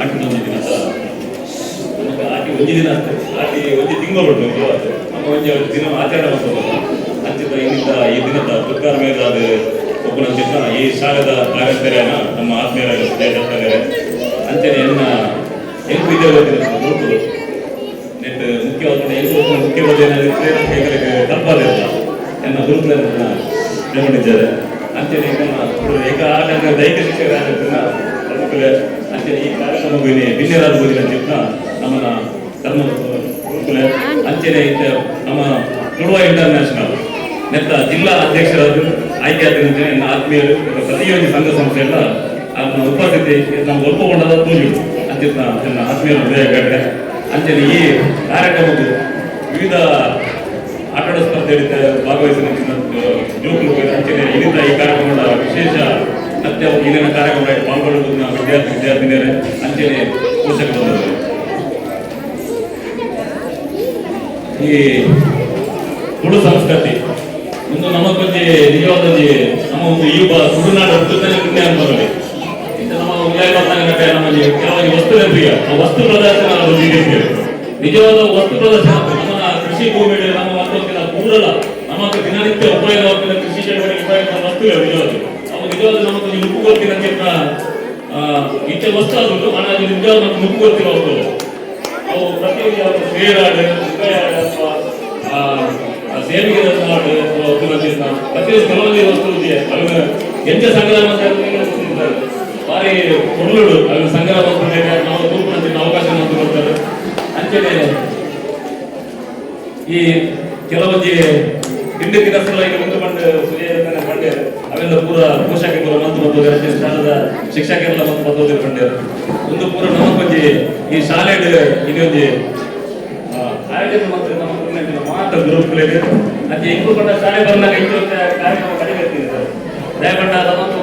ಆಟಿದ ಒಂಜಿ ದಿನದ ನಮಕ್ ಆಟಿ ಒಂಜಿ ದಿನ ಅಷ್ಟೇ, ಆಟಿ ಒಂಜಿ ತಿಂಗಳು ಉಂಟು ನಿಜವಾದ. ನಮ್ಮ ಒಂಜಿ ಒಂಜಿ ದಿನ ಆಚರಣೆ ಮಾಡ್ತದಲ್ಲ ಅಂಚಿತ ಇನ್ನಿಂದ ಈ ದಿನದ ತುರ್ಕಾರ ಮೇಲಾದ ಒಬ್ಬನಂಚಿತ ಈ ಶಾಲೆದ ಕಾರ್ಯಂತರೇನ ನಮ್ಮ ಆತ್ಮೀಯರ ಜಯದತ್ತಗರೆ ಅಂಚನೆ ಎನ್ನ ಎಂಕು ವಿದ್ಯಾರ್ಥಿ ಗುರುಕುಲು ನೆಟ್ ಮುಖ್ಯವಾದ ಎಂಕು ಮುಖ್ಯವಾದ ಏನಾಗುತ್ತೆ ಎಂಗಳಿಗೆ ಕಲ್ಪಾದಿಲ್ಲ ಎನ್ನ ಗುರುಕುಲನ್ನ ನೇಮಣಿದ್ದಾರೆ. ಅಂಚನೆ ಏಕ ಆಟ ದೈಹಿಕ ಶಿಕ್ಷಕರಾಗಿರ್ತಾನ ಪ್ರಮುಖರೇ. ಅಂಚನೆ ಈ ಕಾರ್ಯಕ್ರಮಕ್ಕೆ ಬಿನ್ನೆರಾದ ಬೋದಿನ ನಮ್ಮನ್ನ ಧರ್ಮ ಗುರುಕುಲೆ. ಅಂಚನೆ ಇತ್ತ ನಮ್ಮ ತುಳುವ ಇಂಟರ್ನ್ಯಾಷನಲ್ ನೆತ್ತ ಜಿಲ್ಲಾ ಅಧ್ಯಕ್ಷರಾದ ಆಯ್ಕೆ ಆದ ಎನ್ನ ಆತ್ಮೀಯರು ಬೊಕ್ಕ ಪ್ರತಿಯೊಂದು ಸಂಘ ಸಂಸ್ಥೆ ಎಲ್ಲ ಅವನ ಉಪಸ್ಥಿತಿ ನಮ್ಮ ಒಪ್ಪುಕೊಂಡದ ತೋಜು ಅಂಚಿನ ನನ್ನ ಆತ್ಮೀಯರು ಹೃದಯ ಗಡ್ಡೆ. ಅಂಚನೆ ಈ ಕಾರ್ಯಕ್ರಮಕ್ಕೆ ವಿವಿಧ ಆಟೋಟ ಸ್ಪರ್ಧೆ ಭಾಗವಹಿಸಿದ ಜೋಕುಲು. ಅಂಚನೆ ಇನ್ನಿತ ಈ ಕಾರ್ಯಕ್ರಮದ ವಿಶೇಷ ಮತ್ತೆ ಇಲ್ಲಿನ ಕಾರ್ಯಕ್ರಮ ಪಾಲ್ಗೊಳ್ಳುವ ವಿದ್ಯಾರ್ಥಿ ವಿದ್ಯಾರ್ಥಿನಿಯರೇ, ಅಂಚನೆ ಪೋಷಕರು ಬಂಧುಗಳೇ. ಈ ತುಳು ಸಂಸ್ಕೃತಿ ಒಂದು ನಮಗೊಂಜಿ ನಿಜವಾದ ಒಂಜಿ ನಮ್ಮ ಒಂದು ಈ ತುಳುನಾಡ ಹುಟ್ಟುತ್ತಾನೆ ಪುಣ್ಯ ಅನ್ಬರಲಿ. ಇದು ನಮ್ಮ ಉಲ್ಲೇಖ ನಮ್ಮ ಕೆಲವೊಂದು ವಸ್ತು ನೆನಪಿಗೆ ಆ ವಸ್ತು ಪ್ರದರ್ಶನ ಒಂದು ನಿಜವಾದ ವಸ್ತು ಪ್ರದರ್ಶನ. ನಮ್ಮ ಕೃಷಿ ಭೂಮಿ ನಮ್ಮ ಮತ್ತೊಂದಿನ ಪೂರಲ ನಮ್ಮ ದಿನನಿತ್ಯ ಉಪಯೋಗವಾಗ್ತದೆ ಕೃಷಿ ಚಟುವಟಿಕೆ ಉಪಯೋಗ ವಸ್ತುಗಳು ನಿಜವಾದ ಅವು ನಿಜವಾದ ನಮಗೆ ಮುಕ್ಕು ಗೊತ್ತಿನ ಇಂಥ ವಸ್ತು ಆದುಂಟು ಹಣ ನಿಜವಾದ ನಮ್ಗೆ ಮುಕ್ಕು ಗೊತ್ತಿರೋ ವಸ್ತು ಅವು. ಪ್ರತಿಯೊಂದು ಯಾವುದು ಸೇರಾಡು ಉಪಯಾಡು ಅಥವಾ ಸೇವಿಗೆ ಹಾಡು ಅಥವಾ ಪ್ರತಿಯೊಂದು ಕೆಲವೊಂದು ವಸ್ತು ಇದೆ. ಅವು ಎಂಚ ಸಂಗ್ರಹ ಅಂತ ಭಾರಿ ಕೊಡ್ಲುಡು ಅವು ಸಂಗ್ರಹ ಮಾಡ್ತಾರೆ. ನಾವು ತೂಪುನಂಚಿನ ಅವಕಾಶ ಅಂತ ಕೊಡ್ತಾರೆ. ಅಂಚನೆ ಈ ಕೆಲವೊಂಜಿ ತಿಂಡಿ ತಿನಸುಗಳ ಈಗ ಮುಂದೆ ಬಂದು ಸುಜಯ ಬಂಡೆ ಅವೆಲ್ಲ ಪೂರ ಪೋಷಕ ಪೂರ ಮಂತು ಮತ್ತು ಶಾಲದ ಶಿಕ್ಷಕರೆಲ್ಲ ಮಂತು ಮತ್ತು ಬಂಡೆ ಒಂದು ಪೂರ ನಮಕೊಂಜಿ ಈ ಶಾಲೆಡ್ ಇದೊಂಜಿ ಆಯೋಜನೆ ಮತ್ತು ನಮ್ಮ ಮಾತ ಗುರುಕುಲೆಗ್ ಅಂಚೆ ಇಂಕು ಪಂಡ ಶಾಲೆ ಬಂದಾಗ ಇಂಚ ಕಾರ್ಯಕ್ರಮ ಕಡಿಮೆ ಇರ್ತಿದೆ ಸರ್. ದಯಪಂಡ ಒಂದು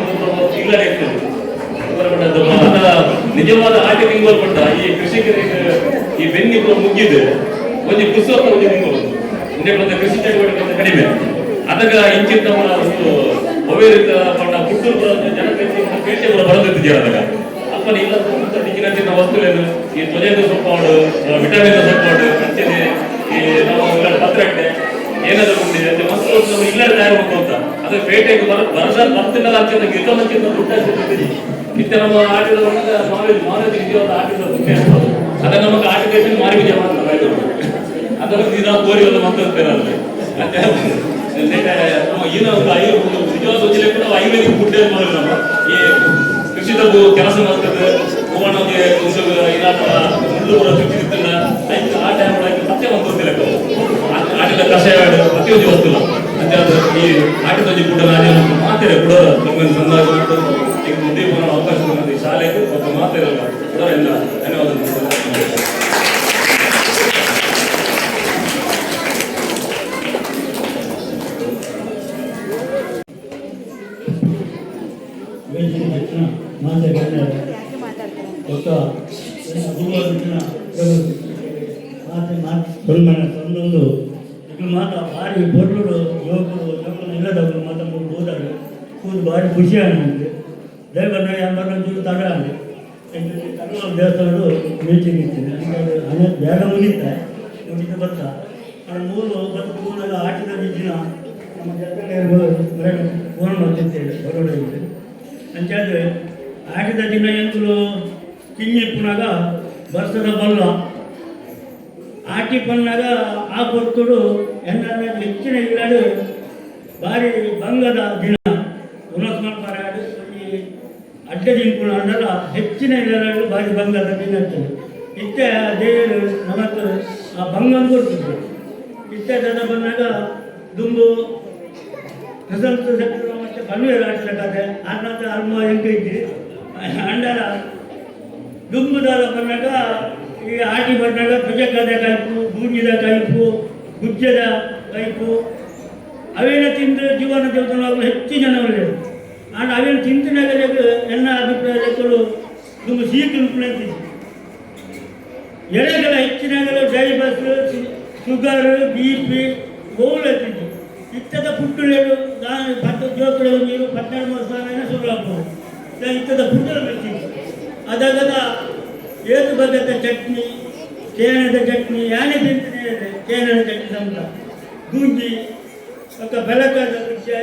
ಇಲ್ಲಡೆ ಇರ್ತದೆ ಪಂಡ ಅದ ನಿಜವಾದ ಆಟಿ ತಿಂಗಳು ಪಂಡ ಈ ಕೃಷಿಕರಿಗೆ ಈ ಬೆನ್ನಿ ಪೂರ ಮುಗ್ಗಿದೆ ಒಂಜಿ ಪುಸ್ತಕ ಒಂಜಿ ತಿಂಗಳು ಮುಂದೆ ಬಂದ ಕೃಷಿ ಚಟುವಟಿಕೆ ಅಂತ ಕಡಿಮೆ ಅದಗ ಇಂಚಿತ್ತ ಒಂದು ಒವ್ವೇ ಪಂಡ ಪುಟ್ಟೂರು ಜನತೆ ಪೇಟೆ ಪೂರ ಬರದಿತ್ತಿದ್ದೀರ. ಅದಗ ಅಪ್ಪನ ಇಲ್ಲ ಚಿನ್ನ ಚಿನ್ನ ವಸ್ತುಗಳನ್ನು ಈ ತ್ವಜೆದ ಸೊಪ್ಪಾಡು, ವಿಟಮಿನ್ ಸೊಪ್ಪಾಡು, ಅಂಚನೆ ಈ ನಮ್ಮ ಪತ್ರಟ್ಟೆ ಏನಾದ್ರು ಉಂಡಿದೆ ಅಂಚೆ ಮಸ್ತ್ ವಸ್ತು ನಮ್ಮ ಇಲ್ಲಡೆ ತಯಾರು ಮಾಡ್ಕೊಂತ ಅದು ಪೇಟೆಗೆ ಬರ ಬರಸ ಬರ್ತಿಲ್ಲ. ಅಂಚಿನ ಗಿರ್ಕಮಂಚಿನ ದುಡ್ಡು ಹಾಕಿರ್ತೀವಿ. ಇತ್ತೆ ನಮ್ಮ ಆಟದ ಒಳಗ ಮಾವಿನ ಮಾವಿನ ನಿಜವಾದ ಆಟದ ಪುಣ್ಯ ಅನ್ಬೋದು. ಅದ ನಮಗೆ ಆಟದ ಮಾರಿ ವಿಜಯ ಮಾಡ್ತಾರೆ. ಅದರ ದಿನ ಕೋರಿ ಒಂದು ಮಂತ್ರ ಅಲ್ಲಿ ಮತ್ತೆ ನಮ್ಮ ಏನೋ ಒಂದು ಒಂದು ನಿಜವಾದ ಯೋಜನೆ ಕೂಡ ಆಯುರ್ವೇದಿಕ್ ಫುಡ್ ಏನ್ ಮಾಡೋದು. ನಮ್ಮ ಈ ಕೃಷಿದ ಕೆಲಸ ಮಾಡ್ತದೆ ಹೂವಣ್ಣಗೆ ಒಂದು ಇದಾದ ಮುಳ್ಳು ಕೂಡ ಚುಚ್ಚಿರ್ತಲ್ಲ ಆಯ್ತು. ಆ ಟೈಮ್ ಒಳಗೆ ಮತ್ತೆ ಒಂದು ಗೊತ್ತಿಲ್ಲ ಆಟದ ಕಷಾಯ ಪ್ರತಿಯೊಂದು ವಸ್ತು ಅಂಚೆ ಅದು ಈ ಆಟದ ಕೂಡ ರಾಜ ಮಾತಿದೆ ಕೂಡ ನಮಗೆ ಸಂದಾಜ ಈಗ ಮುಂದೆ ಅವಕಾಶ ಈ ಶಾಲೆಗೆ ಮತ್ತು ಮಾತಿರಲ್ಲ ಕೂಡ ಎಲ್ಲ ಧನ್ಯವಾದಗಳು. ವೇದಿಕೆ ಹೆಚ್ಚಿನ ಮಾತೆ ಗಣ್ಯರು ಬೊಕ್ಕ ಗುರುವಾರ ಮಾತೆ ಮಾತು ಸೊಲ್ಮನ ಸಂದೊಂದು ಇನ್ನು ಮಾತ ಭಾರಿ ಪೊರ್ಲುಡು ಜೋಕುಲು ಜೋಕುಲು ಇಲ್ಲದವರು ಮಾತ ಮೂರು ಹೋದರು ಕೂದು ಭಾರಿ ಖುಷಿ ಆನಂದು ದಯಬಣ್ಣ ಎಂಬತ್ತೊಂದು ತಡ ಆಂಡ್ ತಡ ದೇವಸ್ಥಾನಡು ಮೀಟಿಂಗ್ ಇತ್ತು. ಹಂಗಾಗಿ ಹಣ ಬೇಗ ಮುಗಿತ ಮುಗಿತ ಬತ್ತ ಆಂಡ ಮೂಲು ಬತ್ತು ಕೂಡಲ ಆಟದ ದಿನ ನಮ್ಮ ಜೊತೆ ಫೋನ್ ಮಾಡ್ತಿದ್ದೇವೆ ಬರೋಡೆ. ಅಂಚಾದ್ರೆ ಆಟದ ದಿನ ಎಂಕುಲು ಕಿನ್ನಿಪ್ಪುನಾಗ ಬರ್ಸದ ಬಲ್ಲ ಆಟಿ ಪನ್ನಾಗ ಆ ಪೊರ್ತುಡು ಎನ್ನ ಹೆಚ್ಚಿನ ಇಲ್ಲಡು ಭಾರಿ ಬಂಗದ ದಿನ ಉನಸ್ ಮಲ್ಪರೆ ಈ ಅಡ್ಡ ದಿನ್ಪುನ ಅಂಡಲ ಹೆಚ್ಚಿನ ಇಲ್ಲಡು ಭಾರಿ ಬಂಗದ ದಿನ ಇರ್ತದೆ. ಇತ್ತೆ ಆ ದೇವರು ನಮಕ್ ಆ ಬಂಗನ್ ಕೊಡ್ತಿದ್ರು. ಇತ್ತೆ ದದ ಬಂದಾಗ ದುಂಬು ಪ್ರಶಂಸ ಮತ್ತೆ ಪನ್ವೇರು ಆಟದ ಕತೆ ಆರ್ನಾಥ ಅಲ್ಮ ಎಂಕ ಇದ್ದಿ ಅಂಡಲ ದುಂಬುದಾಲ ಬಂದಾಗ ಈ ಆಟಿ ಬಂದಾಗ ಪುಜಕದ ಕೈಪು, ಬೂಂಜಿದ ಕೈಪು, ಗುಜ್ಜದ ಕೈಪು ಅವೇನ ತಿಂದು ಜೀವನ ದೇವತನ ಹೆಚ್ಚು ಜನ ಉಳ್ಳೇರು. ಆಂಡ ಅವೇನು ತಿಂತಿನಾಗ ಎನ್ನ ಅಭಿಪ್ರಾಯ ದುಂಬು ಸೀಕು ಅಂತಿದ್ದು ಎಳೆಗಳ ಹೆಚ್ಚಿನಾಗಲೂ ಡಯಾಬಿಟಿಸ್, ಶುಗರ್, ಬಿ ಪಿ ಓಲ್ ಎತ್ತಿದ್ದು. ಇತ್ತದ ಪುಟ್ಟುಲೇಳು ದಾನ ಪತ್ತು ಜೋಕುಳೆ ನೀರು 12 ವರ್ಷ ಶುರು ಆಗ್ಬೋದು. ಇತ್ತದ ಪುಟ್ಟಲು ಮೆಚ್ಚಿದ್ದು ಅದಾಗದ ಏತು ಬಗೆತ ಚಟ್ನಿ, ಚೇನದ ಚಟ್ನಿ, ಯಾನೆ ತಿಂತೀನಿ, ಚೇನದ ಚಟ್ನಿ ಸಂತ ಗೂಂಜಿ ಬೊಕ್ಕ ಬೆಲಕದ ಗುಜ್ಜೆ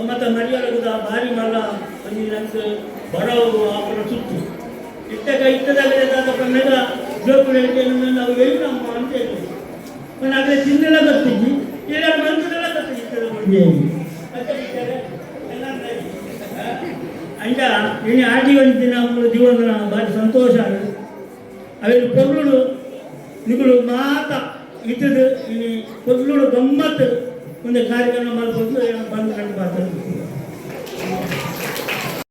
ಮತ್ತು ಮರಿಯೊಳಗುದ ಭಾರಿ ಮಲ್ಲ ಒಂಜಿ ನಂಗೆ ಬಡವು ಆಪುನ ಸುತ್ತು. ಇತ್ತಕ ಇತ್ತದಾಗಲೇ ದಾದ ಪನ್ನಗ ಜೋಕುಲು ನಾವು ಎಲ್ಲಿ ನಮ್ಮ ಅಂತ ಹೇಳ್ತೀವಿ. ಪಂಡ ಅಗಲೆ ತಿಂದೆಲ್ಲ ಗೊತ್ತಿಜ್ಜಿ, ಇಲ್ಲ ಮಂತದೆಲ್ಲ ಗೊತ್ತಿಜ್ಜಿ ಇತ್ತದ ಗುಜ್ಜೆ. ಅಂಚ ಇನಿ ಆಟಿ ಒಂಜಿ ದಿನ ಜೀವನ ಭಾರಿ ಸಂತೋಷ ಆಗಿದೆ. ಅವೆಲ್ಲ ಪೊರ್ಲುಡು ನಿಗುಲು ಮಾತ ಇತ್ತದು. ಇನಿ ಪೊರ್ಲುಡು ಗಮ್ಮತ್ತು ಒಂದು ಕಾರ್ಯಕ್ರಮ ಮಾಡ್ಬೋದು. ಬಂದು ಕಂಡು ಮಾತಾಡ್ತೀವಿ.